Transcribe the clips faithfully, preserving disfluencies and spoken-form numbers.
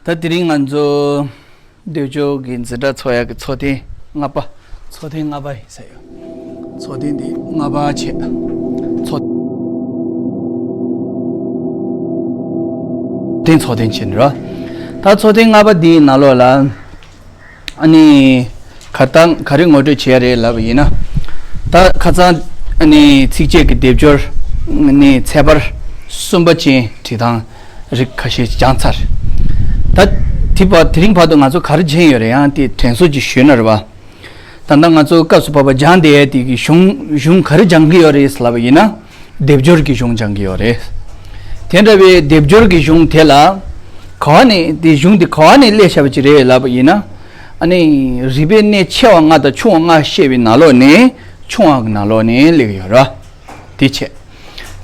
ད་དེ་རིང་ང་ཚོ་སྡེབ་སྦྱོར་གྱི་འཛིན་གྲྭ་ཚོགས་ཡག་གི་ཚོགས་ཐེངས་ལྔ་པ། ཚོགས་ཐེངས་ལྔ་པ་ཡིན་ས་ཡོད། ཚོགས་ཐེངས་འདི་ལྔ་པ་བྱས། ཚོགས་ཐེངས་ཚོགས་ཐེངས་བྱས་ནས་ར། ད་ཚོགས་ཐེངས་ལྔ་པ་འདིའི་ནང་ལོགས་ལ། ཨ་ནི། ག་ད་ག་རེ་ངོ་སྤྲོད་བྱས་རེད་ལབ་པ་ཡིན་ན། ད་ཁ་སང་ཨ་ནི་ཚིགས་བཅད་ཀྱི་སྡེབ་སྦྱོར་ནི་ཚེག་བར་གསུམ་པ་ཅན་བྲིས་སྟངས་རིགས་ཁ་ཤས་སྦྱངས་ཚར། ད་དེ་བ་དེ་རིང་བར་དུ་ང་ཚོ་ག་རེ་སྦྱངས་ཡོད་རེད། ཡང་དེ་དྲན་གསོ་ཅིག་ཞུས་ན་རེད་བ། ད་ལྟ་ང་ཚོ་སྐབས་སུ་བབ་པ་སྦྱངས་བསྡད་ཡ་དེ་གི་གཞུང་གཞུང་ག་རེ་སྦྱང་གི་ཡོད་རེད་ལབ་པ་ཡིན་ན། སྡེབ་སྦྱོར་གྱི་གཞུང་སྦྱང་གི་ཡོད་རེད། དེ་འདྲ་བའི་སྡེབ་སྦྱོར་གྱི་གཞུང་དེ་ལ། ག་བ་ནས་དེ་གཞུང་དེ་ག་བ་ནས་སླེབས་བཞག་པ་ཅིག་རེད་ལབ་པ་ཡིན་ན། ཨ་ནི་རིག་པའི་གནས་ཆེ་བ་ལྔ་དང་ཆུང་བ་ལྔ་བཤད་པའི་ནང་ལོགས་ནས་ཆུང་བ་གི་ནང་ལོགས་ནས་སླེབས་ཀྱི་ཡོད་རེད། དེ་བྱས།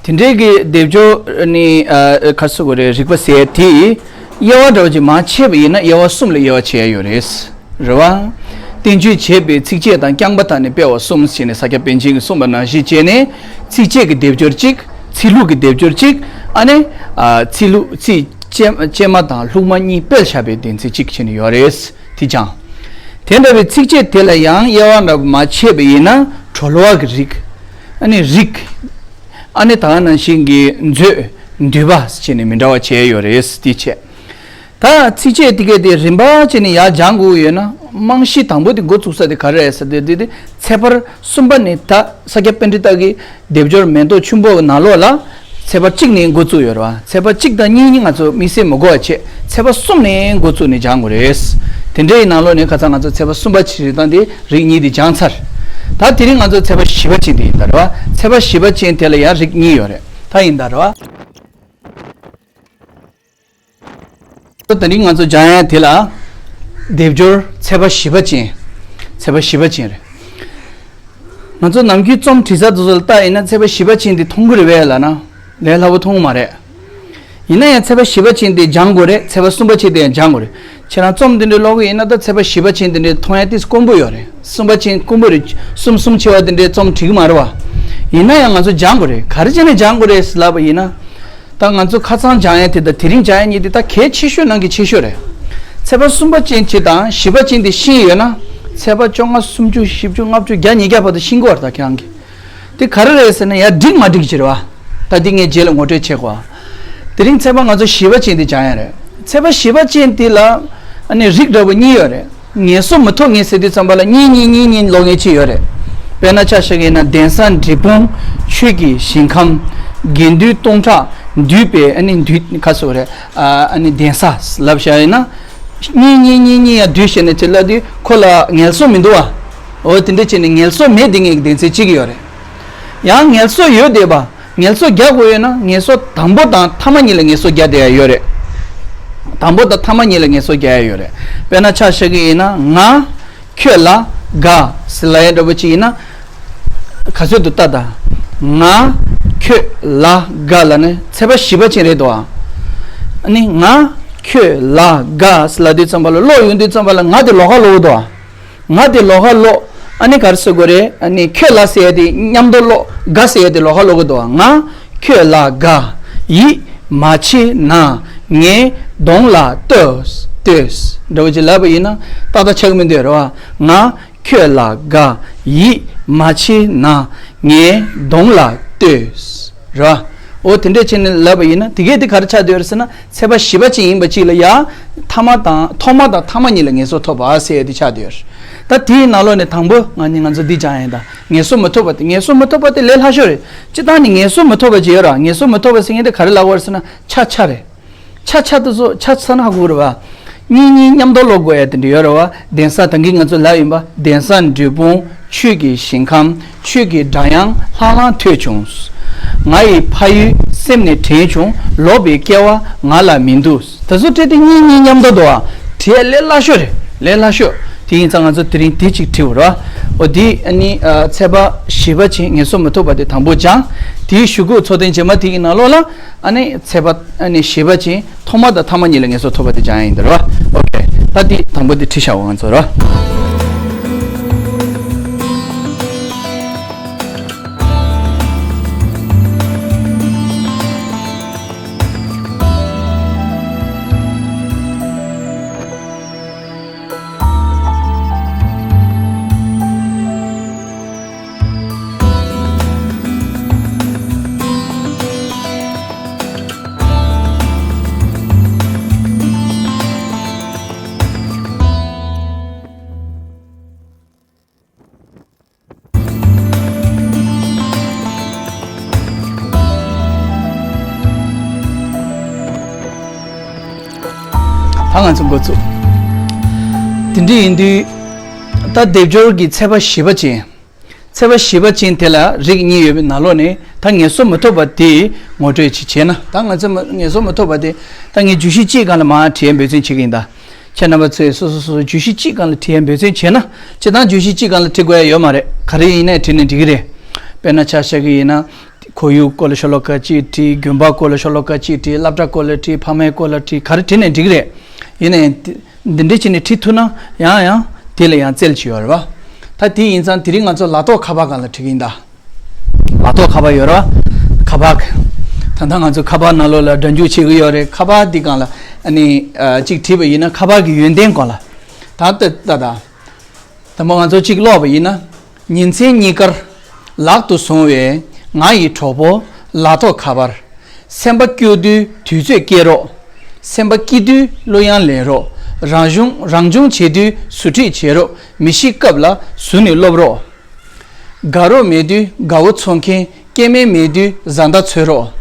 དེ་འདྲའི་གི་སྡེབ་སྦྱོར་ནི་ཨ་ཁ་སུ་གོ་རེ་རིག་པ་ཟེར་དེ་དབྱེ་བ་འདྲ་བོ་ཅིག་མར་ཕྱེ་བ་ཡིན་ན་དབྱེ་བ་གསུམ་ལ་དབྱེ་བ་ཕྱེ་ཡ་ཡོད་རེད། རེད་བ། བསྟན་བཅོས་བྱས་པའི་ཚིགས་བཅད་དང་རྐྱང་པ་དག་ནི་སྤེལ་བ་གསུམ་ཞེས་ནས་ས་སྐྱ་པཎ་ཆེན་གྱིས་གསུངས་པ་ནང་བཞིན་བྱས་ནས་ཚིགས་བཅད་ཀྱི་སྡེབ་སྦྱོར་གཅིག་ཚིག་ལྷུག་གི་སྡེབ་སྦྱོར་གཅིག་ཨ་ནི། ཨ་ཚིག་ལྷུག་ཚིག་ཅེ་ཅེ་མ་དང་ལྷུག་མ་གཉིས་སྤེལ་བཞག་པའི་སྡེ་ཚིག་གཅིག་བྱས་ནས་ཡོད་རེད། དེ་སྦྱངས། དེ་འདྲ་བའི་ཚིགས་བཅད་དེ་ལ་ཡང་དབྱེ་བ་འདྲ་བོ་མ་ཕྱེ་བ་ཡིན་ན་གྲོལ་བ་གི་རིགས། ཨ་ནི་རིགས། ཨ་ནི་ད་ག་ནང་བཞིན་གྱི་མཛོད། འདུས་པ་ཟེར་ནས་མི་འདྲ་བ་བྱས་ཡོད་རེད་དེ་བྱས། ད་ཚིགས་བཅད་དེ་གའི་དེ་རིམ་པ་བྱས་ནས་ཡར་སྦྱང་དགོས་ཡོད་ན་རྨང་གཞི་དང་པོ་དེ་འགོ་བཙུགས་ས་དེ་ག་རེ་རེད་ཟེར་དུས་དེ་དེ་ཚེག་བར་གསུམ་པ་ནས་ད་ས་སྐྱ་པཎྜི་ཏ་གི་སྡེབ་སྦྱོར་མེ་ཏོག་ཆུན་པོ་གི་ནང་ལོགས་ལ་ཚེག་བར་གཅིག་ནས་འགོ་བཙུགས་ཡོད་རེད་བ། ཚེག་བར་གཅིག་དང་གཉིས་གཉིས་ང་ཚོ་དམིགས་བསལ་མི་དགོས་པ་བྱས་ཚེག་བར་གསུམ་ནས་འགོ་བཙུགས་ནས་སྦྱང་དགོས་རེད། དེ་འདྲའི་ནང་ལོགས་ནས་ཁ་སང་ང་ཚོ་ཚེག་བར་གསུམ་པ་བྱས་རེད་དང་དེ་རིགས་གཉིས་དེ་སྦྱངས་ཚར། ད་དེ་རིང་ང་ཚོ་ཚེག་བར་བཞི་པ་ཅན་དེ་ཡིན་ད་རེད་བ། ཚེག་བར་བཞི་པ་ཅན་དེ་ལ་ཡང་རིགས་གཉིས་ཡོད་རེད། ད་ཡིན་ད་རེད་བ། ད་རིང་ང་ཚོ་སྦྱང་ཡ་དེ་ལ་སྡེབ་སྦྱོར་ཚེག་བར་བཞི་པ་ཅན། ཚེག་བར་བཞི་པ་ཅན་རེད། ང་ཚོ་ནམ་རྒྱུན་རྩོམ་བྲིས་ས་དེ་ཚོ་ལ་ལྟ་ཡིན་ན་ཚེག་བར་བཞི་པ་ཅན་དེ་མཐོང་གི་རེད་པས་ལབ་ན་ལས་སླ་པོ་མཐོང་གི་མ་རེད། ཡིན་ན་ཡང་ཚེག་བར་བཞི་པ་ཅན་དེ་སྦྱང་དགོས་རེད། ཚེག་བར་གསུམ་པ་ཅན་དེ་ཡང་སྦྱང་དགོས་རེད། ཁྱེད་རང་རྩོམ་འདི་འདྲ་ཀློག་གི་ཡིན་ན་ད་ཚེག་བར་བཞི་པ་ཅན་དེ་འདྲ་མཐོང་ཡ་ཏིས་དཀོན་པོ་ཡོད་རེད། གསུམ་པ་ཅན་དཀོན་པོ་རེད། གསུམ་གསུམ་ཆེ་བ་དེ་འདྲའི་རྩོམ་བྲིས་གི་མ་རེད་བ། ཡིན་ན་ཡང་ང་ཚོ་སྦྱང་དགོས་རེད། ག་རེ་བྱས་ནས་སྦྱང་དགོས་རེད་ལབ་པ་ཡིན་ན། ད་ང་ཚོ་ཁ་སང་སྦྱང་ཡ་དེ་དང་དེ་རིང་སྦྱང་ཡ་གཉིས་དེ་ད་གལ་ཆེ་ཤོས་ནང་གི་ཆེ་ཤོས་རེད། ཚེག་བར་གསུམ་པ་ཅན་གཅིག་དང་བཞི་པ་ཅན་དེ་ཤེས་ཡོད་ན། ཚེག་བར་བཅོ་ལྔ་སུམ་ཅུ་བཞི་བཅུ་ལྔ་བཅུ་བརྒྱ་ཉིས་བརྒྱ་བར་དུ་ཤེས་ཀྱི་ཡོད་རེད་ད་ཁྱེད་རང་གིས། དེ་ག་རེ་རེད་ཟེར་ན་ཡར་འགྲིག་མ་འགྲིག་ཅིག་རེད་བ། ད་འདི་ངས་རྗེས་ལ་ངོ་སྤྲོད་བྱེད་དགོས། དེ་རིང་ཚེག་བར་ང་ཚོ་བཞི་པ་ཅན་དེ་སྦྱང་ཡ་རེད། ཚེག་བར་བཞི་པ་ཅན་དེ་ལ་ཨ་ནི་རིགས་འདྲ་པོ་གཉིས་ཡོད་རེད། ངལ་གསོ་མི་ཐོབ་ངེས་ཟེར་དུས་ཙམ་པ་ལ་གཉིས་གཉིས་གཉིས་གཉིས་ཀློག་མཁན་ཅིག་ཡོད་རེད། དཔེར་ན་ཆ་བཞག་གི་ཡིན་ན་གདན་ས་འབྲས་སྤུངས། ཆོས་ཀྱི་ཞིང་ཁམས། དགེ་འདུན་སྟོང་ཕྲག་འདུས་པའི་ཨ་ནི་འདུས་ཁ་སོ་རེད། ཨ་ནི་གདན་ས་ལབ་བཞག་ཡིན་ན། གཉིས་གཉིས་གཉིས་གཉིས་ཡང་བསྡུས་བྱས་ནས་ཅི་ལབ་དུས་ཁོ་ལ་ངལ་གསོ་མི་འདུག་བ། འོ་དེ་འདྲ་བྱས་ནས་ངལ་གསོ་མེད་དེ་ངེས་ཀྱི་གདན་ས་གཅིག་ཡོད་རེད། ཡང་ངལ་གསོ་ཡོད་བསྡད་པ། ངལ་གསོ་རྒྱག་དགོས་ཡོད་ན་ངལ་གསོ་དང་པོ་དང་ཐ་མ་གཉིས་ལ་ངལ་གསོ་རྒྱག་བསྡད་ཡ་ཡོད་རེད། དང་པོ་དང་ཐ་མ་གཉིས་ལ་ངལ་གསོ་རྒྱག་ཡ་ཡོད་རེད། དཔེར་ན་ཆ་བཞག་གི་ཡིན་ན་ང་ཁྱོད་ལ་དགའ་ཟེར་ལབ་ཡ་འདྲ་པོ་ཅིག་ཡིན་ན། ག་ཚོད་དུ་ལྟ་ད། ང་ཁྱོད་ལ་དགའ་ལབ་ནས་ཚེག་བར་བཞི་པ་ཅན་རེད་དོ། ཨ་ནི་ང་ཁྱོད་ལ་དགའ་ཟེར་ལབ་དུས་ཙམ་པ་ལ་ཀློག་ཡོང་དུས་ཙམ་པ་ལ་ང་དེ་ལོགས་ཀ་ཀློག་གི་འདུག་ང་དེ་ལོགས་ཀ་ཀློག་ཨ་ནི་ག་རེ་ཟེར་དགོས་རེད། ཨ་ནི་ཁྱོད་ལ་ཟེར་ཡ་དེ་མཉམ་དུ་ཀློག་དགའ་ཟེར་ཡ་དེ་ལོགས་ཀ་ཀློག་གི་འདུག་ང་ཁྱོད་ལ་དགའ། ཡིད་མ་ཆེས་ན། ངའི་གདོང་ལ་ལྟོས། ལྟོས། འདྲ་བོ་ཅིག་ལབ་པ་ཡིན་ན་ཏག་ཏག་ཆགས་ཀྱི་མི་འདུག་རེད་བ། ང་ཁྱོད་ལ་དགའ། ཡིད་མ་ཆེས་ན། ངའི་གདོང་ལ་ལྟོས། རེད་བ། འོ་དེ་འདྲས་བྱས་ནས་ལབ་པ་ཡིན་ན་དེ་གས་དེ་ག་རེ་ཆགས་བསྡད་ཡོད་རེད་ཟེར་ན། ཚེག་བར་བཞི་པ་ཅན་ཡིན་པ་གཅིག་ལ་ཡང་ཐ་མ་དང་ཐོག་མ་དང་ཐ་མ་གཉིས་ལ་ངལ་གསོ་ཐོབ་པ་ཟེར་ཡ་དེ་ཆགས་བསྡད་ཡོད་རེད། ད་དེའི་ནང་ལོགས་ནས་དང་པོ་ང་ནི་ང་ཚོ་འདི་སྦྱང་ཡིན་ད། ངལ་གསོ་མི་ཐོབ་པ་དེ་ངལ་གསོ་མི་ཐོབ་པ་དེ་ལས་སླ་ཤོས་རེད། སྤྱིར་བཏང་ནི་ངལ་གསོ་མི་ཐོབ་པ་ཅིག་ཡོད་ར། ངལ་གསོ་མི་ཐོབ་པ་ཟེར་མཁན་དེ་ག་རེ་ལབ་དགོས་རེད་ཟེར་ན་ཆ་ཆ་རེད། ཆ་ཆ་དེ་ཚོ་ཆ་ཚ་ན་ཧ་གོ་རེད་བ། གཉིས་གཉིས་མཉམ་དུ་ཀློག་དགོས་ཡ་དེ་འདྲ་ཡོད་རེད་བ། གདན་ས་ད་གིན་ང་ཚོ་ལབ་ཡིན་པ། གདན་ས་འབྲས་སྤུངས། ཆོས་ཀྱི་ཞིང་ཁམས། ཆོས་ཀྱི་སྒྲ་དབྱངས་ལྷང་ལྷང་ཐོས་བྱུང་། ང་ཡི་ཕ་ཡུལ་སེམས་ནས་དྲན་བྱུང་། ལོག་པའི་སྐལ་བ་ང་ལ་མི་འདུག་དེ་ཚོ་སྤྲད་དེ་གཉིས་གཉིས་མཉམ་དུ་འདུག་བ། བྲིས་ཡ་ལས་སླ་ཤོས་རེད། ལས་སླ་ཤོས། དེ་ཡིན་ཙང་ང་ཚོ་དེ་རིང་དེ་གཅིག་བྲིས་པ་རེད་བ། འོ་དེ་ཨ་ནི་ཚེག་བར་བཞི་པ་ཅན་ངལ་གསོ་མི་ཐོབ་པ་དེ་དང་པོ་སྦྱངས། དེའི་གཞུག་གུ་ཚོགས་ཐེངས་རྗེས་མ་དེ་གི་ནང་ལོགས་ལ་ཨ་ནི་ཚེག་བར་ཨ་ནི་བཞི་པ་ཅན་ཐོག་མ་དང་ཐ་མ་གཉིས་ལ་ངལ་གསོ་ཐོབ་པ་དེ་སྦྱང་ཡ་ཡིན་འདི་རེད་བ། ཨོ་ཁེ། ད་དེ་དང་པོ་དེ་བྲིས་བཞག་འོ་ང་ཚོ་རེད་བ། ད་ང་ཚོ་འགོ་ཚུགས། དེ་འདྲ་ཡིན་དུས། ད་སྡེབ་སྦྱོར་གྱི་ཚེག་བར་བཞི་པ་ཅན། ཚེག་བར་བཞི་པ་ཅན་དེ་ལ་རིགས་གཉིས་ཡོད་པའི་ནང་ལོགས་ནས་ད་ངེས་སོ་མི་ཐོབ་པ་དེ་ངོ་སྤྲོད་ཅིག་བྱས་ན། ད་ང་ཚོ་མ་ངེས་སོ་མི་ཐོབ་པ་དེ་ད་ངས་བརྗོད་གཞི་གཅིག་སྒང་ལ་མར་བྲིས་འབད་བརྩོན་བྱེད་ཀྱི་ཡིན་ད། ཁྱེད་རྣམ་པ་ཚོས་སོ་སོ་སོ་སོ་བརྗོད་གཞི་གཅིག་སྒང་ལ་བྲིས་འབད་བརྩོན་བྱས་ན། སྤྱིར་བཏང་བརྗོད་གཞི་གཅིག་སྒང་ལ་བྲིས་དགོས་ཡ་ཡོད་མ་རེད། ག་རེ་ཡིན་ནའི་བྲིས་ནས་འགྲིག་གི་རེད། དཔེར་ན་ཆ་བཞག་གི་ཡིན་ན། ཁོར་ཡུག་སྐོར་ལ་ཤོ་ལོ་ཀ་གཅིག་བྲིས། དགོན་པ་སྐོར་ལ་ཤོ་ལོ་ཀ་གཅིག་བྲིས། སློབ་གྲྭ་སྐོར་ལ་བྲིས། ཕ་མའི་སྐོར་ལ་བྲིས། ག་རེ་བྲིས་ནས་འགྲིག་གི་རེད། ཡིན་ནའི་འདི་འདྲ་བྱས་ནས་བྲིས་ཐུབ་ན་ཡང་ཡང་དེ་ལ་ཡང་རྩལ་ཅིག་ཡོད་རེད་བ། ད་དེ་ཡིན་ཙང་དེ་རིང་ང་ཚོ་ལག་ཐོགས་ཁ་པར་སྒང་ལ་བྲིས་ཀྱི་ཡིན་ད། ལག་ཐོགས་ཁ་པར་ཡོད་རེད་བ། ཁ་པར། ད་ལྟ་ང་ཚོ་ཁ་པར་ནང་ལོགས་ལ་སྒྲ་འཇུག་བྱེད་ཀྱི་ཡོད་རེད། ཁ་པར་འདི་སྒང་ལ་ཨ་ནི་ཨ་གཅིག་བྲིས་པ་ཡིན་ན་ཁ་པར་གྱི་ཡོན་ཏན་སྐོར་ལ། ད་ལྟ་ད་ད། དང་པོ་ང་ཚོ་གཅིག་ཀློག་པ་ཡིན་ན། ཉིན་མཚན་གཉིས་ཀར་ལག་ཏུ་བཟུང་བའི་ང་ཡི་གྲོགས་པོ་ལག་ཐོགས་ཁ་པར། སེམས་པ་སྐྱོ་དུས་དུས་ཚོད་སྐྱེལ་རོགས། སེམས་པ་སྐྱིད་དུས་གླུ་དབྱངས་ལེན་རོགས། རང་བྱུང་རང་བྱུང་བྱེད་དུས་ཟུར་ཁྲིད་བྱེད་རོགས། མི་ཤི་སྐབས་ལ་ཟུར་ནས་སློབ་རོགས། དགའ་རོགས་མེད་དུས་དགའ་བོ་འཚོལ་མཁན། སྐྱེ་དམན་མེད་དུས་བཟའ་ཟླ་འཚོལ་རོགས།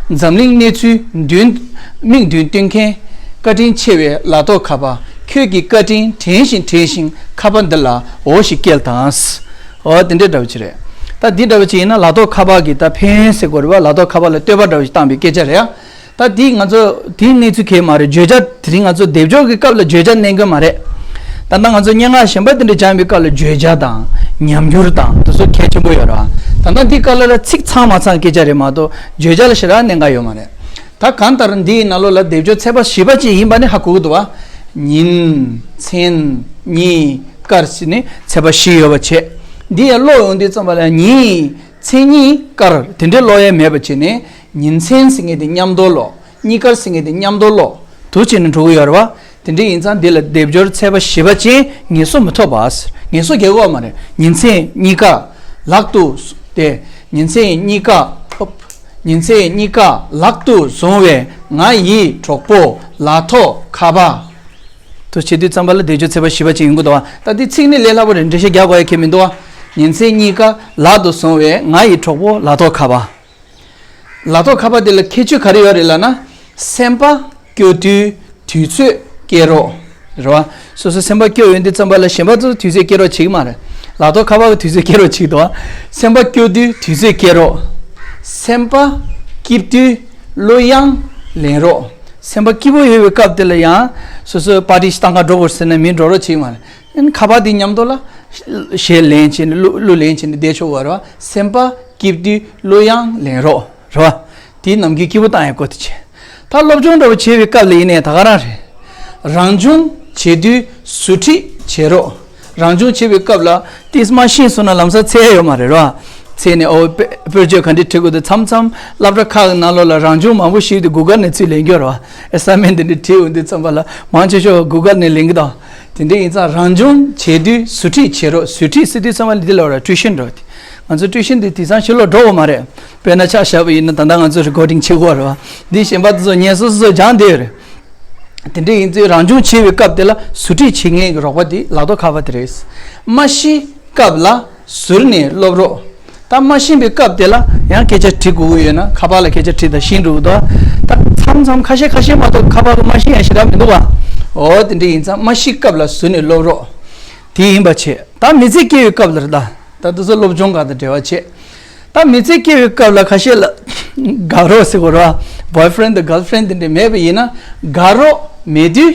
འཛམ་གླིང་གནས་ཚུལ་མདུན་མིག་མདུན་སྟོན་མཁན། བཀའ་དྲིན་ཆེ་བའི་ལག་ཐོགས་ཁ་པར། ཁྱོད་ཀྱི་བཀའ་དྲིན་དྲན་བཞིན་དྲན་བཞིན་ཁ་པར་འདི་ལ་འོ་ཞིག་སྐྱེལ་དང་། འོ་དེ་འདྲ་འདྲ་བོ་ཅིག་རེད། ད་འདི་འདྲ་བོ་ཅིག་ཡིན་ན་ལག་ཐོགས་ཁ་པར་གྱི་ད་ཕན་ཡོན་ཟེར་དགོས་རེད་བ། ལག་ཐོགས་ཁ་པར་ལ་བསྟོད་པ་འདྲ་བོ་ཞིག་བཏང་པའི་སྐད་ཆ་རེད་ཡ། ད་འདི་ང་ཚོ་འདི་གནས་ཚུལ་གང་ཡང་མ་རེད། བརྗོད་བྱ་དེ་རིང་ང་ཚོ་སྡེབ་སྦྱོར་གྱི་སྐབས་ལ་བརྗོད་བྱ་གནང་གི་མ་རེད། ད་ལྟ་ང་ཚོ་སྙན་ངག་གཞན་པ་དེ་འདྲ་སྦྱང་བའི་སྐབས་ལ་བརྗོད་བྱ་དང་ཉམས་འགྱུར་དང་དེ་ཚོ་གལ་ཆེན་པོ་ཡོད་རེད་བ། ད་ལྟ་འདི་སྐབས་ལ་ཚིག་ཚང་མ་ཚང་སྐད་ཆ་རེད་མ་གཏོགས་བརྗོད་བྱ་ལ་ཞེ་དྲག་གནང་གི་ཡོད་མ་རེད། ད་གང་ལྟར་འདིའི་ནང་ལོགས་ལ་སྡེབ་སྦྱོར་ཚེག་བར་བཞི་པ་ཅིག་ཡིན་པ་ནི་ཧ་གོ་གི་འདུག་བ། ཉིན། མཚན། གཉིས། སྐར་ཟེར་ནས་ཚེག་བར་བཞི་ཡོད་པ་བྱས། འདི་ཡང་ཀློག་ཡོང་དུས་ཙམ་པ་ལ་ཉིན། མཚན། གཉིས། སྐར་དེ་འདྲའི་ཀློག་ཡས་མེད་པ་བྱས་ནས་ཉིན་མཚན་ཟེར་མཁན་དེ་མཉམ་དུ་ཀློག་གཉིས་སྐར་ཟེར་མཁན་དེ་མཉམ་དུ་ཀློག་དུ་བྱས་ནས་འགྲོ་གི་ཡོད་རེད་བ། དེ་འདྲ་ཡིན་ཙང་འདི་ལ་སྡེབ་སྦྱོར་ཚེག་བར་བཞི་པ་ཅན་ངེས་སོ་མི་ཐོབ་པ། ངེས་སོ་རྒྱག་གི་ཡོད་མ་རེད། ཉིན་མཚན་གཉིས་ཀ་ལག་ཏུ་སྟེ། ཉིན་མཚན་གཉིས་ཀ་ཨོབ། ཉིན་མཚན་གཉིས་ཀ་ལག་ཏུ་བཟུང་བའི་ང་ཡི་གྲོགས་པོ་ལག་ཐོགས་ཁ་པར། དུ་བྱེད་དུས་ཙམ་པ་ལ་སྡེབ་སྦྱོར་ཚེག་བར་བཞི་པ་ཅན་ཡོང་གི་འདུག་བ། ད་འདི་ཚིག་ནི་ལས་སླ་པོ་རེད། འགྲེལ་བཤད་རྒྱག་དགོས་ཡ་ཁྱད་མི་འདུག་བ། ཉིན་མཚན་གཉིས་ཀ་ལག་ཏུ་བཟུང་བའི་ང་ཡི་གྲོགས་པོ་ལག་ཐོགས་ཁ་པར། ལག་ཐོགས་ཁ་པར་དེ་ལ་ཁྱད་ཆོས་ག་རེ་ཡོད་རེད་ལབ་ན། སེམས་པ་སྐྱོ་དུས་དུས་ཚོད་སྐྱེལ་རོགས། རེད་བ། སོ་སོ་སེམས་པ་སྐྱོ་ཡོང་དུས་ཙམ་པ་ལ་གཞན་པ་ཚོ་དུས་ཚོད་སྐྱེལ་རོགས་བྱེད་ཀྱི་མ་རེད། ལག་ཐོགས་ཁ་པར་གྱིས་དུས་ཚོད་སྐྱེལ་རོགས་བྱེད་ཀྱི་འདུག་བ། སེམས་པ་སྐྱོ་དུས་དུས་ཚོད་སྐྱེལ་རོགས། སེམས་པ་སྐྱིད་དུས་གླུ་དབྱངས་ལེན་རོགས། སེམས་པ་སྐྱིད་པོ་ཡོད་པའི་སྐབས་དེ་ལ་ཡང་སོ་སོའི་པར་ཊི་ཞིག་བཏང་ག་འགྲོ་དགོས་ཟེར་ན་མི་འགྲོ་རོགས་བྱེད་ཀྱི་མ་རེད། ཨན་ཁ་པར་དེ་མཉམ་དུ་ལ་གཞས་ལེན་བྱས་ནས་གླུ་གླུ་ལེན་བྱས་ནས་བསྡད་ཆོག་གི་རེད་བ། སེམས་པ་སྐྱིད་དུས་གླུ་དབྱངས་ལེན་རོགས། རེད་བ། དེའི་ནམ་རྒྱུན་སྐྱིད་པོ་བཏང་ཡག་སྐོར་དེ་བྱས། ད་སློབ་སྦྱོང་འདྲ་བོ་བྱེད་པའི་སྐབས་ལ་ཡིན་ནའི་ད་ག་རང་རེད། རང་བྱུང་བྱེད་དུས་ཟུར་ཁྲིད་བྱེད་རོགས། རང་བྱུང་བྱེད་པའི་སྐབས་ལ་ཏིས་མ་ཤེས་སོང་ན་ལམ་སང་འཚོལ་ཡ་ཡོད་མ་རེད་ར། འཚོལ་ནས་ཨོ་དཔེ་དཔེར་བརྗོད་ག་འདྲས་བྲིས་དགོས་འདུག་མཚམས་མཚམས་སློབ་གྲྭ་ཁག་གི་ནང་ལོགས་ལ་རང་བྱུང་མང་པོ་ཞིག་དེ་གུ་གལ་ནས་ཚུར་ལེན་རྒྱུ་རེད་བ། ཨེ་སའི་མེན་ཊི་འདི་འདྲས་བྲིས་འོང་དུས་ཙམ་པ་ལ་མང་ཆེ་ཤོས་གུ་གལ་ནས་ལེན་གི་འདུག་དེ་འདྲས་ཡིན་ཙང་རང་བྱུང་བྱེད་དུས་ཟུར་ཁྲིད་བྱེད་རོགས། ཟུར་ཁྲིད་ཟེར་དུས་ཙམ་པ་ལ་འདི་ལ་ར་ཊིའུ་ཤན་འགྲོ་དེ། ང་ཚོ་ཊིའུ་ཤན་འདི་དེང་སང་ཕྱི་ལོགས་འགྲོ་གི་མ་རེད། དཔེར་ན་ཆ་བཞག་པ་ཡིན་ན་ད་ལྟ་ང་ཚོ་རི་ཀོར་ཌིང་བྱེད་དགོས་རེད་བ། འདི་གཞན་པ་དེ་ཚོ་ཉན་སོ་སོ་སོ་སྦྱང་བསྡད་ཡོད་རེད། དེ་འདྲ་ཡིན་ཚེ་རང་བྱུང་བྱེད་པའི་སྐབས་དེ་ལ་ཟུར་ཁྲིད་བྱེད་མཁན་གྱི་རོགས་པ་དེ་ལག་ཐོགས་ཁ་པར་དེ་རེད། མ་ཤི་སྐབས་ལ་ཟུར་ནས་སློབ་རོགས། ད་མ་ཤི་བའི་སྐབས་དེ་ལ་ཡང་སྐད་ཆ་དྲི་དགོས་ཀྱི་ཡོད་ན་ཁ་པར་ལ་སྐད་ཆ་དྲིས་དང་ཤེས་འགྲོ་གི་འདུག་ད་མཚམས་མཚམས་ཁ་ཤས་ཁ་ཤས་མ་གཏོགས་ཁ་པར་གྱི་མ་ཤི་ཡང་ཞེ་དྲག་མི་འདུག་བ། འོ་དེ་འདྲ་ཡིན་ཙང་མ་ཤི་སྐབས་ལ་ཟུར་ནས་སློབ་རོགས། དེ་ཡིན་པ་བྱས། ད་མི་ཚེ་སྐྱེལ་བའི་སྐབས་ལ་རེད་ད། ད་དེ་ཚོ་སློབ་སྦྱོང་སྒང་དང་འབྲེལ་བ་བྱས། ད་མི་ཚེ་སྐྱེལ་བའི་སྐབས་ལ་ཁ་ཤས་ལ་དགའ་རོགས་ཟེར་དགོས་རེད་བ། བོའི་ཕི་རེན་ཌི་དང་གརལ་ཕི་རེན་ཌི་དེ་འདྲ་མེད་པ་ཡིན་ན་དགའ་རོགས་མེད་དུས་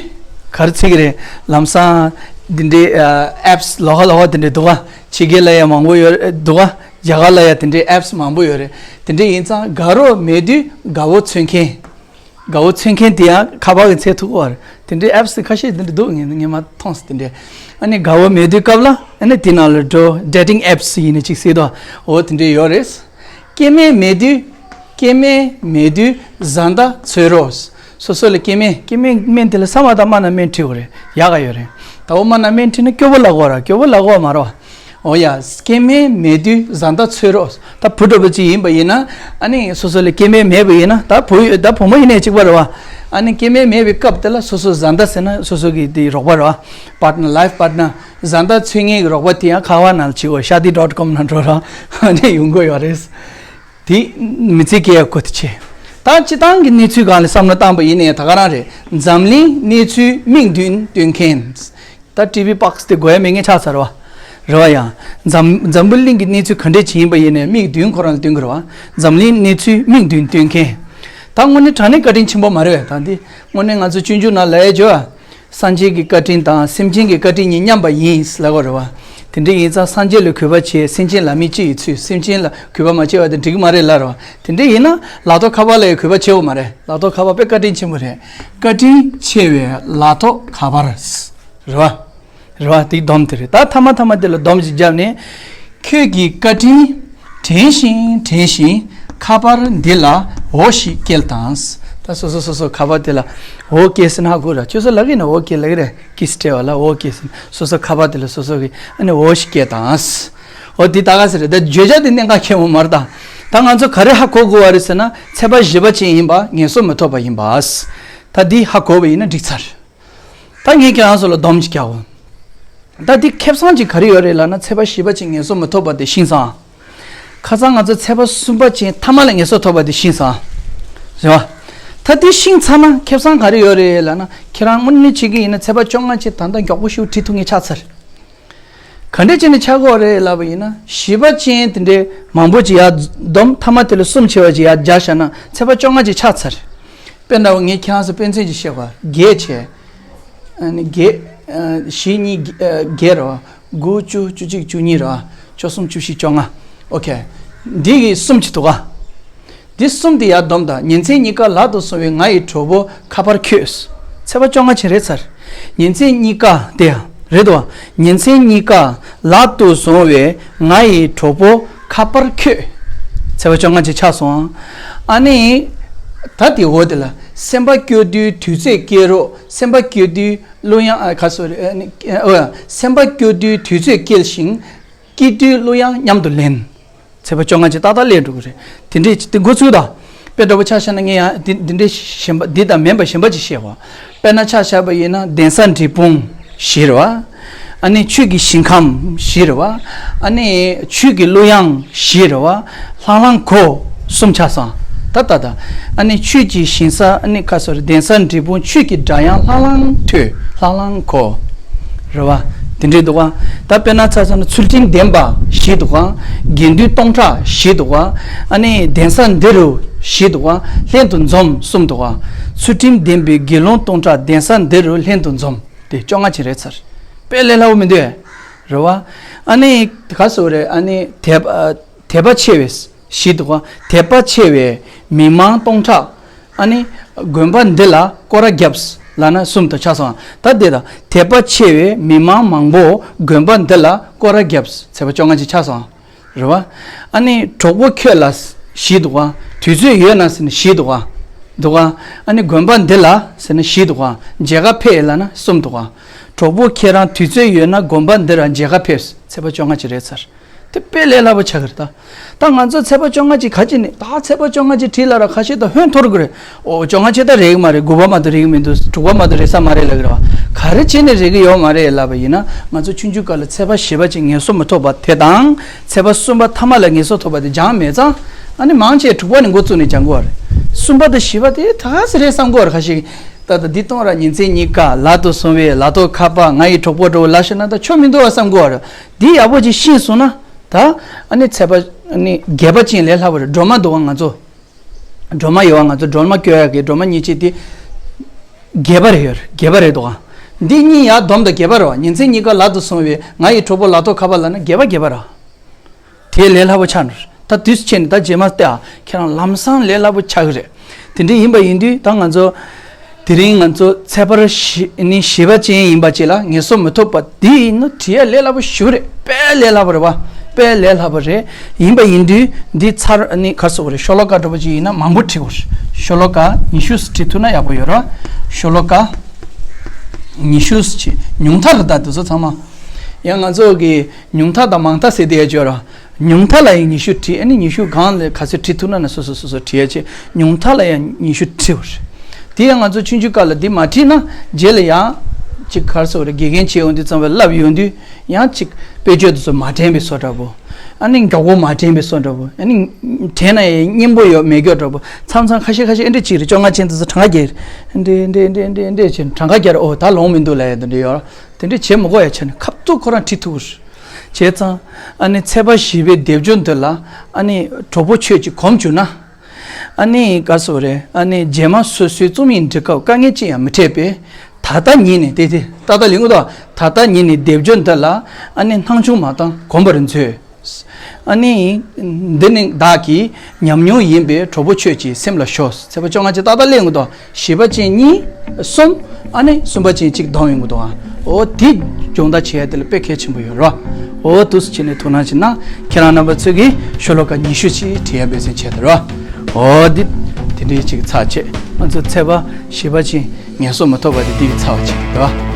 ག་རེ་བྱེད་ཀྱི་རེད། ལམ་སང་དེ་འདྲའི་ཨ་ཨེབ་སི་ལོགས་ཀ་ལོགས་ཀ་དེ་འདྲ་འདུག་ག་ཕྱི་རྒྱལ་ལ་ཡང་མང་པོ་ཡོད་རེད་འདུག་ག་རྒྱ་གར་ལ་ཡང་དེ་འདྲའི་ཨེབ་སི་མང་པོ་ཡོད་རེད། དེ་འདྲ་ཡིན་ཙང་དགའ་རོགས་མེད་དུས་དགའ་བོ་འཚོལ་མཁན། དགའ་བོ་འཚོལ་མཁན་དེ་ཡང་ཁ་པར་གྱིས་འཚོལ་ཐུབ་ཀྱི་རེད། དེ་འདྲའི་ཨེབ་སི་ཁ་ཤས་དེ་འདྲ་འདུག་ངས་ངས་མ་མཐོང་སོང་དེ་འདྲའི། ཨ་ནི་དགའ་བོ་མེད་དུས་སྐབས་ལ་ཨ་ནི་དེ་ནང་ལ་འགྲོ། ཌེ་ཊིང་ཨེབ་སི་ཡིན་ན་ཅིག་གཟིགས་དང་། འོ་དེ་འདྲའི་ཡོད་རེད། སྐྱེ་དམན་མེད་དུས། སྐྱེ་དམན་མེད་དུས་བཟའ་ཟླ་འཚོལ་རོགས། སོ་སོ་ལ་སྐྱེ་དམན། སྐྱེ་དམན་དམན་དེ་ལ་ས་མ་དང་མ་ན་སྨན་ཁྲིད་དགོས་རེད། ཡག་ག་ཡོད་རེད། ད་འོ་མ་ན་སྨན་ཁྲིད་ན་སྐྱོ་བོ་ལ་གོ་ར། སྐྱོ་བོ་ལ་གོ་མ་རོ། འོ་ཡ། སྐྱེ་དམན་མེད་དུས་བཟའ་ཟླ་འཚོལ་རོགས། ད་བུ་འདྲ་པོ་ཅིག་ཡིན་པ་ཡིན་ན། ཨ་ནི་སོ་སོ་ལ་སྐྱེ་དམན་མེད་པ་ཡིན་ན། ད་བུ་ཡོད་ད་བུ་མོ་ཡིན་ནའི་གཅིག་པ་རེད་བ། ཨ་ནི་སྐྱེ་དམན་མེད་པའི་སྐབས་དེ་ལ་སོ་སོ་བཟའ་ཟླ་ཟེར་ན་སོ་སོ་གི་དེ་རོགས་པ་རེད་བ། པཱར་ཊི་ནར། ལའིཕ་པཱར་ཊི་ནར། བཟའ་ཟླ་འཚོལ་མཁན་གྱི་རོགས་པ་དེ་ཡང་ཁ་པར་ནང་ལ་བྱེད་དགོས། ཤཱ་དི་ཌོཊ་ཀོམ་ནང་འགྲོ་ར། ཨ་ནི་ཡོང་གི་ཡོད་རེད། དེ་མི་ཚེ་སྐྱེལ་ཡག་སྐོར་དེ་བྱས། ད་སྤྱི་བཏང་གི་གནས་ཚུལ་སྒང་ལ་བསམ་བློ་བཏང་པ་ཡིན་ནའི་ད་ག་རང་རེད། འཛམ་གླིང་གནས་ཚུལ་མིག་མདུན་སྟོན་མཁན། ད་ཊི་ཝི་པག་སི་དེ་དགོས་ཡ་མེད་མཁན་ཆགས་ཚར་བ། རེད་བ་ཡ། འཛམ་འཛམ་བུ་གླིང་གི་གནས་ཚུལ་ག་འདྲས་ཅིག་ཡིན་པ་ཡིན་ནའི་མིག་མདུན་ཁོ་རང་ལ་སྟོན་གི་རེད་བ། འཛམ་གླིང་གནས་ཚུལ་མིག་མདུན་སྟོན་མཁན། ད་དངོས་གནས་དྲང་གནས་བཀའ་དྲིན་ཆེན་པོ་མ་རེད་བས། ད་འདི་དངོས་གནས་ང་ཚོ་སྤྱོད་འཇུག་ནང་ལ་ཡ་བརྗོད་པ། སངས་རྒྱས་ཀྱི་བཀའ་དྲིན་དང་སེམས་ཅན་གྱི་བཀའ་དྲིན་གཉིས་མཉམ་པ་ཡིན་ལབ་པ་རེད་བ། དེ་འདྲ་ཡིན་ཙང་སངས་རྒྱས་ལ་གུས་པ་བྱེད། སེམས་ཅན་ལ་མི་སྤྱི་ཡི་ཚུལ། སེམས་ཅན་ལ་གུས་པ་མ་བྱས་པ་དེ་འགྲིག་གི་མ་རེད་ལབ་རེད་བ། དེ་འདྲ་ཡིན་ན་ལག་ཐོག་ཁ་པར་ལ་ཡང་གུས་པ་བྱེད་དགོས་མ་རེད། ལག་ཐོག་ཁ་པར་དཔེ་བཀའ་དྲིན་ཆེན་པོ་རེད། བཀའ་དྲིན་ཆེ་བའི་ལག་ཐོག་ཁ་པར། རེད་བ། རེད་བ། དེའི་སྡོམ་དེ་རེད། ད་མཐའ་མ་མཐའ་མ་དེ་ལ་སྡོམ་ཞིག་བརྒྱབ་ནས། ཁྱོད་ཀྱི་བཀའ་དྲིན་དྲན་བཞིན་དྲན་བཞིན་ཁ་པར་འདི་ལ་འོ་ཞིག་སྐྱེལ་དང་། ད་སོ་སོ་སོ་སོ་ཁ་པར་དེ་ལ་འོ་སྐྱེལ་ཟེར་ན་ཧ་གོ་ར། ཁྱོད་ཚོ་ལབ་ཀྱི་ན་འོ་སྐྱེལ་ལབ་ཀྱི་རེད། ཀི་སི་སྤྲད་པ་ལ་འོ་སྐྱེལ་ཟེར་ན་སོ་སོ་ཁ་པར་དེ་ལ་སོ་སོ་གི་ཨ་ནི་འོ་ཞིག་སྐྱེལ་དང་། འོ་འདི་ད་ག་ཟེར་རེད། ད་བརྗོད་བྱ་དེ་གནད་འགག་ཆེན་པོ་མ་རེད་ད། ད་ང་ཚོ་ག་རེ་ཧ་གོ་དགོས་བ་རེད་ཟེར་ན་ཚེས་པ་བཞི་པ་ཅན་ཡིན་པ་ངལ་གསོ་མི་ཐོབ་པ་ཡིན་པ། ད་འདི་ཧ་གོ་བ་ཡིན་ན་འགྲིག་ཚར། ད་ངས་ཁྱེད་རང་ཚོ་ལ་སྡོམ་ཅིག་རྒྱག་གོ། ད་འདི་ཁེ་བཟང་ཅིག་ག་རེ་ཡོད་རེད་ལབ་ན་ཚེས་པ་བཞི་པ་ཅན་ངལ་གསོ་མི་ཐོབ་པ་དེ་ཤིང་བཟང་། ཁ་སང་ང་ཚོ་ཚེས་པ་གསུམ་པ་ཅན་མཐའ་མ་ལ་ངལ་གསོ་ཐོབ་པ་དེ་ཤིང་བཟང་། རེད་བ། ད་འདི་ཤིང་ཚར་ན་ཁེ་བཟང་ག་རེ་ཡོད་རེད་ལབ་ན་ཁྱེད་རང་དངོས་གནས་བྱེད་ཀྱི་ཡིན་ན་ཚེས་པ་བཅོ་ལྔ་ཅན་ད་ལྟ་མགྱོགས་པོ་ཞིག་བྲིས་ཐུབ་མཁན་ཆགས་ཚར། ག་འདྲས་བྱས་ནས་ཆགས་ཀྱི་ཡོད་རེད་ལབ་པ་ཡིན་ན་བཞི་པ་ཅན་དེ་འདྲའི་མང་པོ་ཅིག་ཡར་སྡོམ་མཐའ་མ་དེ་ལ་གསུམ་བྱས་པ་ཅིག་ཡར་སྦྱར་བཞག་ན་ཚེས་པ་བཅོ་ལྔ་ཅན་ཆགས་ཚར། དཔེར་ན་ངས་ཁྱེད་རང་ཚོ་དཔེ་མཚོན་ཅིག་བཤད་པ་བརྒྱད་བྱས། ཨ་ནི་བརྒྱད། ཨ། བཞི་གཉིས་བརྒྱད་རེད་བ། དགུ་བཅུ་བཅུ་གཅིག་བཅུ་གཉིས་རེད་བ། བཅུ་གསུམ་བཅུ་བཞི་བཅོ་ལྔ། ཨོ་ཁེ། འདི་གི་གསུམ་གྱི་འདུག་ག་འདི་གསུམ་དེ་ཡར་སྡོམ་དང་ཉིན་མཚན་གཉིས་ཀ་ལག་ཏུ་སོང་བའི་ང་ཡི་གྲོགས་པོ་ཁ་པར་ཁྱོད། ཚེས་པ་བཅོ་ལྔ་ཅན་རེད་ཚར། ཉིན་མཚན་གཉིས་ཀ་དེ་ཡང་རེད་དོ། ཉིན་མཚན་གཉིས་ཀ་ལག་ཏུ་སོང་བའི་ང་ཡི་གྲོགས་པོ་ཁ་པར་ཁྱོད། ཚེས་པ་བཅོ་ལྔ་ཅན་ཆགས་སོང་། ཨ་ནི། ད་དེ་འོ་དེ་ལ་སེམས་པ་སྐྱོ་དུས་དུས་ཚོད་སྐྱེལ་རོགས། སེམས་པ་སྐྱོ་དུས་གླུ་དབྱངས། ཨ། ཁ་སོ་རེད། ཨ་ནི། ཨ། སེམས་པ་སྐྱོ་དུས་དུས་ཚོད་སྐྱེལ་ཞིང་། སྐྱིད་དུས་གླུ་དབྱངས་མཉམ་དུ་ལེན། ཚེས་པ་བཅོ་ལྔ་ཅན་ཏག་ཏག་སླེབས་འགྲོ་གི་རེད། དེ་འདྲས་དེ་འགོ་ཚུགས་དང་། དཔེ་འདྲ་པོ་ཆ་བཞག་ན་ངས་ཡང་དེ་དེ་འདྲས་གཞན་པ་འདི་དང་མིན་པ་གཞན་པ་ཅིག་བཤད་གོ། དཔེར་ན་ཆ་བཞག་པ་ཡིན་ན་གདན་ས་འབྲས་སྤུངས་བཞི་རེད་བ། ཨ་ནི་ཆོས་ཀྱི་ཞིང་ཁམས་བཞི་རེད་བ། ཨ་ནི་ཆོས་ཀྱི་གླུ་དབྱངས་བཞི་རེད་བ། ལྷང་ལྷང་གོ་གསུམ་ཆགས་སོང་། ད་ད་ད། ཨ་ནི་ཆོས་ཀྱི་ཞིང་ས། ཨ་ནི་ཁ་སོ་རེད། གདན་ས་འབྲས་སྤུངས། ཆོས་ཀྱི་སྒྲ་དབྱངས་ལྷང་ལྷང་ཐོས། ལྷང་ལྷང་གོ། རེད་བ། དེ་འདྲས་འདུག་ག་ད་དཔེར་ན་ཆ་བཞག་ན་ཚུལ་ཁྲིམས་ལྡན་པ་བཞི་འདུག་ག་དགེ་འདུན་སྟོང་ཕྲག་བཞི་འདུག་ག་ཨ་ནི་གདན་ས་འདི་རུ་བཞི་འདུག་ག་ལྷན་དུ་འཛོམས་གསུམ་འདུག་ག་ཚུལ་ཁྲིམས་ལྡན་པའི་དགེ་སློང་སྟོང་ཕྲག་གདན་ས་འདི་རུ་ལྷན་དུ་འཛོམས། དེ་བཅོ་ལྔ་ཅན་རེད་ཚར། དཔེ་ལས་སླ་པོ་མི་འདུག་རེད་བ། ཨ་ནི་ག་སོ་རེད། ཨ་ནི་དད་པ་དད་པ་ཆེ་བའི་བཞི་འདུག་ག་དད་པ་ཆེ་བའི་མི་མང་སྟོང་ཕྲག་ཨ་ནི་དགོན་པ་འདི་ལ་སྐོར་ར་བརྒྱབ་ལབ་ན་གསུམ་དུ་ཆགས་སོང་། ད་དེ་དང་དད་པ་ཆེ་བའི་མི་མང་མང་པོ་དགོན་པ་འདི་ལ་སྐོར་ར་བརྒྱབ། ཚེས་པ་བཅོ་ལྔ་ཅན་ཆགས་སོང་། རེད་བ། ཨ་ནི་གྲོགས་པོ་ཁྱོད་ལ་བཞི་འདུག་ག་དུས་ཚོད་ཡོད་ན་ཟེར་ན་བཞི་འདུག་ག་འདུག་ག་ཨ་ནི་དགོན་པ་འདི་ལ་ཟེར་ན་བཞི་འདུག་ག་མཇལ་ཁ་ཕེབས་ལབ་ན་གསུམ་འདུག་ག་གྲོགས་པོ་ཁྱེད་རང་དུས་ཚོད་ཡོད་ན་དགོན་པ་འདི་ལ་མཇལ་ཁ་ཕེབས། ཚེས་པ་བཅོ་ལྔ་ཅན་རེད་ཚར། དེ་དཔེ་ལས་སླ་པོ་ཆགས་ཀྱི་རེད་ད། ད་ང་ཚོ་ཚེས་པ་བཅོ་ལྔ་ཅན་ག་ཅི་ནས་ད་ཚེས་པ་བཅོ་ལྔ་ཅན་བྲིས་ལབ་ར་ཁ་ཤས་ད་ཧོན་འཐོར་གི་རེད། ཨོ་བཅོ་ལྔ་ཅན་ད་རེག་གི་མ་རེད། དགུ་པ་མ་གཏོགས་རེག་གི་མི་འདུག་དྲུག་པ་མ་གཏོགས་རེག་ས་མ་རེད་ལབ་ཀྱི་རེད་བ། ག་རེ་བྱས་ནས་རེག་གི་ཡོད་མ་རེད་ལབ་པ་ཡིན་ན་ང་ཚོ་ཆུང་ཆུང་སྐབས་ལ་ཚེས་པ་བཞི་པ་ཅན་ངལ་གསོ་མི་ཐོབ་པ་དེ་དང་ཚེས་པ་གསུམ་པ་མཐའ་མ་ལ་ངལ་གསོ་ཐོབ་པ་དེ་སྦྱངས་མེད་ཙང་ཨ་ནི་མང་ཆེ་དྲུག་པ་ནས་འགོ་བཙུགས་ནས་སྦྱང་དགོས་པ་རེད། གསུམ་པ་དང་བཞི་པ་དེ་ད་ག་ཟེ་རེད་བསམ་དགོས་པ་རེད། ཁ་ཤས་ཀྱིས་ད་ལྟ་འདི་གཏོང་ར་ཉིན་མཚན་གཉིས་ཀ་ལག་ཏུ་སོང་བའི་ལག་ཐོག་ཁ་པར་ང་ཡི་གྲོགས་པོ་འགྲོ་ལབ་ཤེ་ན་ད་ཆོ་མི་འདུག་བ་བསམ་དགོས་པ་རེད། འདི་ཡག་པོ་ཅིག་ཤེས་སོང་ན། ད་ཨ་ནི་ཚེས་པ་ཨ་ནི་བརྒྱད་པ་ཅན་ལས་སླ་པོ་རེད། སྒྲོལ་མ་འདུག་བ། ང་ཚོ་སྒྲོལ་མ་ཡོད་བ། ང་ཚོ་སྒྲོལ་མ་སྐྱོར་ཡག་གི་སྒྲོལ་མ་གཉིས་ཆེ་དེ་བརྒྱད་པ་རེད། ཡོད་རེད། བརྒྱད་པ་རེད་འདུག་བ། འདི་གཉིས་ཡར་བསྡོམས་དང་བརྒྱད་པ་རེད་བ། ཉིན་མཚན་གཉིས་ཀ་ལག་ཏུ་སོང་བའི་ང་ཡི་གྲོགས་པོ་ལག་ཐོག་ཁ་པར་ལབ་ན་བརྒྱད་པ་བརྒྱད་པ་རེད། དེ་ལས་སླ་པོ་ཆགས་འགྲོ། ད་དུས་ཆེན་ད་རྗེས་མ་བལྟས་ཨ་ཁྱེད་རང་ལམ་སང་ལས་སླ་པོ་ཆགས་ཀྱི་རེད། དེ་འདྲ་ཡིན་པ་ཡིན་དུས་ད་ང་ཚོ་དེ་རིང་ང་ཚོ་ཚེས་པར་བཞི་ནི་བཞི་པ་ཅན་ཡིན་པ་ཅིག་ལ་ངལ་གསོ་མི་ཐོབ་པ་འདི་ཡིན་ན་བྲིས་ཡ་ལས་སླ་པོ་ཞེ་པོ་རེད། དཔེ་ལས་སླ་པོ་རེད་བ། དཔེ་ལས་སླ་པོ་རེད། ཡིན་པ་ཡིན་དུས་འདི་ཚར་ནི་ག་རེ་ཟེར་དགོས་རེད། ཤོ་ལོ་ཀ་འདྲ་པོ་ཅིག་ཡིན་ན་མང་པོ་བྲིས་དགོས་རེད། ཤོ་ལོ་ཀ་ཉི་ཤུ་བྲིས་ཐུབ་ན་ཡག་པོ་ཡོད་རེད་བ། ཤོ་ལོ་ཀ་ཉི་ཤུ་ཅིག་ཉུང་མཐའ་རེད། ད་དེ་ཚོ་ཚང་མ་ཡང་ང་ཚོ་གི་ཉུང་མཐའ་དང་མང་མཐའ་ཟེར་དེ་ཡ་ཅོ་ར། ཉུང་མཐའ་ལ་ཡང་ཉི་ཤུ་བྲིས། ཨ་ནི་ཉི་ཤུ་སྒང་ལ་ག་ཚོད་བྲིས་ཐུབ་ན་ན་སོ་སོ་སོ་སོ་བྲིས་ཡ་ཆེ། ཉུང་མཐའ་ལ་ཡང་ཉི་ཤུ་བྲིས་པ་རེད། དེ་ཡང་ང་ཚོ་ཆུང་ཆུང་སྐབས་ལ་འདི་མ་བྲིས་ན་རྗེས་ལ་ཡང་ཅིག་ག་རེ་ཟེར་དགོས་རེད། དགེ་རྒན་བྱེད་ཡོང་དུས་ཙམ་པ་བསླབ་ཡོང་དུས་ཡང་ཅིག་དཔེ་བརྗོད་དེ་ཚོ་མ་དྲན་པའི་བཟོ་འདྲ་པོ། ཨ་ནི་མགྱོགས་པོ་མ་དྲན་པའི་བཟོ་འདྲ་པོ། ཨ་ནི་དྲན་ན་ཡང་སྙན་པོ་ཡོད་མེད་ཀྱོག་འདྲ་པོ། མཚམས་མཚམས་ཁ་ཤས་ཁ་ཤས་ཨེ་འདྲ་ཅིག་རེད། བཅོ་ལྔ་ཅན་དེ་ཚོ་གྲངས་ཀ་རྒྱག་རེད། འདྲེ་འདྲེ་འདྲེ་འདྲེ་འདྲེ་བྱས་གྲངས་ཀ་རྒྱག་རེད། ཨོ་ད་ལོང་མི་འདུག་ལབ་ཡ་དེ་འདྲ་ཡོད་ར། དེ་འདྲ་བྱེད་མི་དགོས་ཡ་ཆ་ནས་ཁ་ཐུག་ཁོ་རང་ཁྲིད་ཐུབ་རེད། བྱས་ཙང་ཨ་ནི་ཚེས་པ་བཞི་པའི་སྡེབ་སྦྱོར་འདི་ལ་ཨ་ནི་གྲོགས་པོ་ཁྱོད་ཀྱིས་གོམས་བཅུག་ན། ཨ་ནི་ག་སོ་རེད། ཨ་ནི་རྗེས་མ་སོ་སོའི་རྩོམ་ཡིག་འབྲི་སྐབས་དཀའ་ངལ་ཅི་ཡང་མི་འཕྲད་པས། ད་ལྟ་ཉིད་ནས་དེ་དེ་ད་ལྟ་ལེན་གྱི་འདུག་ད་ལྟ་ཉིད་ནས་སྡེབ་སྦྱོར་འདི་ལ་ཨ་ནི་སྣང་ཆུང་མ་བཏང་། གོམས་པར་མཛོད། ཨ་ནི་འདི་ནི་བདག་གི་ཉམས་མྱོང་ཡིན་པས་གྲོགས་པོ་ཁྱོད་ཀྱི་སེམས་ལ་ཞོག་ཚེས་པ་བཅོ་ལྔ་ཅན་ཏག་ཏག་ལེན་གྱི་འདུག་བཞི་པ་ཅན་གཉིས། གསུམ། ཨ་ནི་གསུམ་པ་ཅན་གཅིག་ལྡང་ཡོང་གི་འདུག་ཨ། འོ་དེ་སྦྱོང་བརྡར་བྱེད་ཡ་དེ་ལ་དཔེ་གལ་ཆེན་པོ་ཡོད་རོ། འོ་འདུག་སེ་བྱས་ནས་ཐུགས་སྣང་བྱེད་ན་ཁྱེད་རང་རྣམ་པ་ཚོས་ཀྱི་ཤོ་ལོ་ཀ་ཉི་ཤུ་ཅིག་བྲིས་ཡ་འབད་བརྩོན་བྱས་ཏེ་རོ། འོ་འདི་དེ་འདྲའི་ཅིག་ཚར་བྱས། ང་ཚོ་ཚེས་པ་བཞི་པ་ཅན་ངལ་གསོ་མ་ཐོབ་པ་དེ་འདི་ཚར་བ་ཅིག་རོ།